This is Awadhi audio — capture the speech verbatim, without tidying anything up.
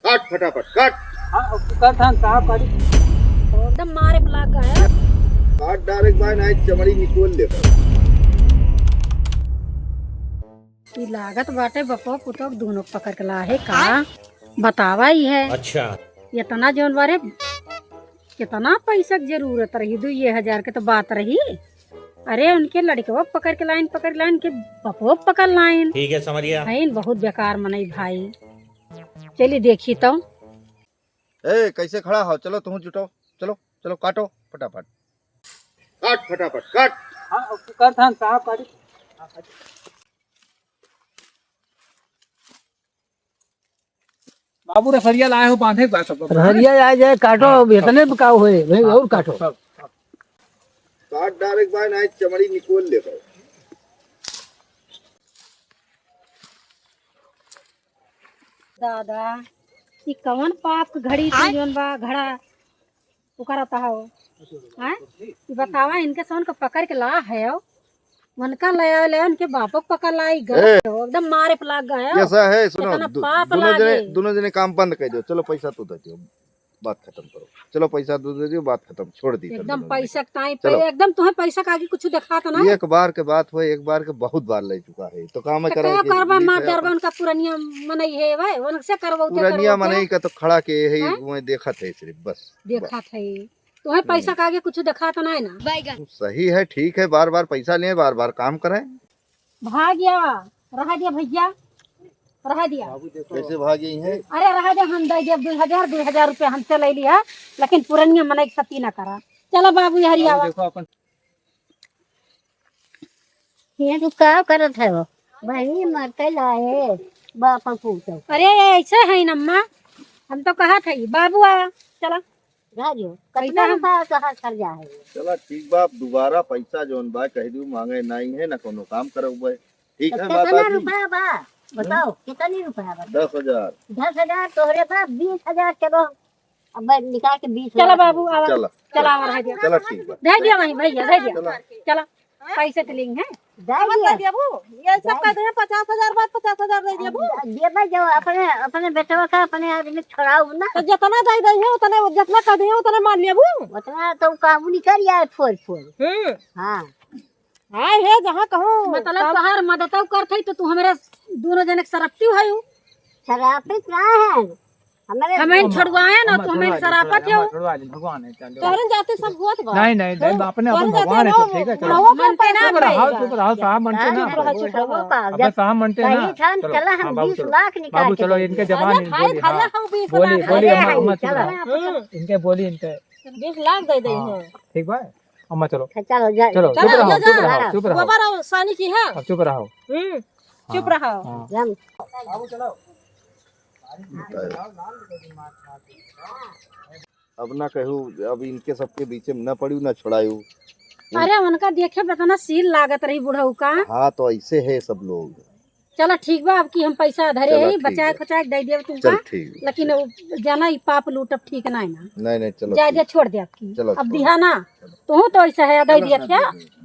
काट फटाफट, काट। हाँ, अब तू कर थान साहब, काट। एकदम मारे पे लाग गया है। काट डायरेक्ट बाय, नाहीं चमड़ी निकोल ले। ई लागत बाटे बपवा पुतवा दोनों पकड़ के ला है का? बतावा ही है। अच्छा। इतना जौन बारे, कितना पैसा के जरूरत रही, दुइये हजार के तो बात रही। अरे उनके लड़कवा पकड़ के लाइन, पकड़ लाइन के बपवा पकड़ लाइन। ठीक है, समझ गया। हईन बहुत बेकार मनई भाई। चली देखी तो। ए, कैसे खड़ा हो? चलो तुम जुटो, चलो, चलो काटो फटाफट। काट फटाफट, काट। हाँ, अब तू कर थान साहब, काट। बाबू रसरिया लाए हो, बांधे के बाद सबको। रसरिया आ जाए, काटो, हाँ, अब इतने सब, पे का होए, भाई, हाँ, और सब, काटो। सब, सब। काट डायरेक्ट बाय, नाहीं चमड़ी निकोल ले भाई। दादा, ई कवन पाप के घड़ी थी जौन बा, घड़ा ओकरा तहा हो। हैं? ई बतावा, इनके सन के पकड़ के ला है, उनका ले आवे, ले उनके बापो के पकड़ लाई, गए ए! हो, एकदम मारे पे लाग गए हो। ऐसा है, सुनो, इतना दु-, पाप दोनों जने, लागे। दोनों जने काम बंद कर दो। चलो पैसा तू दे दियो, बात खत्म करो। चलो पैसा तू दे दियो, बात खत्म, छोड़ दी सब एकदम दोनों जने। पैसा के टाइम चलो। पे, एकदम तुम्हें पैसा के आगे कुछ दिखाता ना। एक बार के बात हो, एक बार के बहुत बार ले चुका है, तो काम तो करा का के करबा, ये मार क्या डरबा, अपन उनका पुरनिया मनई है भाई, उनसे करबो, तो पुरनिया करबो क्या? मनई का तो खड़ा के है, हैं? वहीं देखत है सिर्फ, बस। देखत है। तोहे पैसा हम्म। का आगे कुछ देखात नाहीं ना। बैगन। सही है, ठीक है, बार बार पैसा लें, बार बार काम करें। भाग गया, रहा दिया भैया, रहा दिया। कैसे भाग गई है? अरे रहा दिया, हम दे दिया दुई हजार, दुई हजार रुपया हमसे ले लिया, लेकिन पुरनिया मनई के सती ना करा। चलो बाबू, यहरी बाबू आवा। देखो अपन। ये तू का करत है वो? भाई मरते लाए, बाप पूछो। अरे ऐसे है ना अम्मा, हम तो कहा था बाबू आवा, चला। राजू, पैसा कितना हम रुपया कहाँ खर्चा है? चला ठीक बा, अब दोबारा पैसा जौन बा कह दू मांगे नाहीं है, ना कोनो काम करब बे। ठीक तो है, बात कितना आदमी। रुपया बा? बताओ, कितनी रुपया बा? दस हजार। दस हजार तोहरे बा, बीस हजार चलो, अब निकाल के बीस चला हजार बाबू, आवा। चला। चला, आवा, रह जा। चला, ठीक बा। दे दिया वहीं, भैया, दे दिया। चला। चला, पैसे तो लेंगे, हैं? दे अब दिया। दे देबू? ये सब कह दे, पचास हजार बात, पचास हजार दे देबू? अब देबे जो अपने, अपने बेटवा का अपने आदमी छोड़ाऊ ना। तो जितना दे दे है, उतने, जितना कह दे है, उतने मान लेबू? उतना तो काबू नहीं कर यार, फोर, फोर। हम्म। हाँ। हाँ, हे, जहाँ कहूँ, मतलब, तब तोहार मदद करत हई, तो तू हमरे दोनों जने के सरापती हई। सरापित ना है। हमरे हमें हम, छोड़वाए ना, हम तू हमें छोड़वा दे, सरापत छोड़वा, हो। हम छोड़वा दे, भगवान है, चल। तोहरे जाते सब होत बा। नहीं, नहीं, नहीं, अपने, तोहरे अपन जाते भगवान है, ना, सब ठीक है, चलो। बुढ़ावा का चुप रहो, चुप रहो, साहब मनते ना। चुप रहो, चुप रहो। अबे साहब मनते ना। कहीं ठान चलो, चला, हम हाँ, बाबू, बीस चलो। लाख निकाल बाबू, के चलो, दे इनके देंगे। जबान अरे, नहीं बोली, खाए, हाँ। खाए, हम बीस बोली, लाख। बोली, अरे, अम्मा, भाई, अम्मा, चुप चलो। रहो। हम्म। इनके बोली, इनके। बीस लाख दे दे हाँ, हैं। ठीक बा। अम्मा, चलो। चलो, जा। चलो, चलो, चुप रहो, जा, चुप जा। रहो, चुप रहो। गोबर और सानी की है। अब चुप रहो। हम्म, चुप हाँ, रहो। हाँ। जा। अब ना कहू, अब इनके सबके बीचे में ना पड़ू, ना छोड़ायू। अरे, उनका देखे पे इतना सील लागत रही बुढ़ऊ का। हाँ, तो ऐसे है सब लोग। चला ठीक बा, अब की हम पैसा धरे चला, ही, ठीक बचाए बा। खुचाए के दे देब तुमका। चल, ठीक बा। लेकिन अब जाना, ई पाप लूटब ठीक नाहीं ना। नहीं, नहीं, चलो, जा, ठीक। जा, छोड़ दे अब की। चलो, अब छोड़। दिहा ना। चलो। तू तो ऐसा है, दे चलो, दिया ना, क्या? दे दे।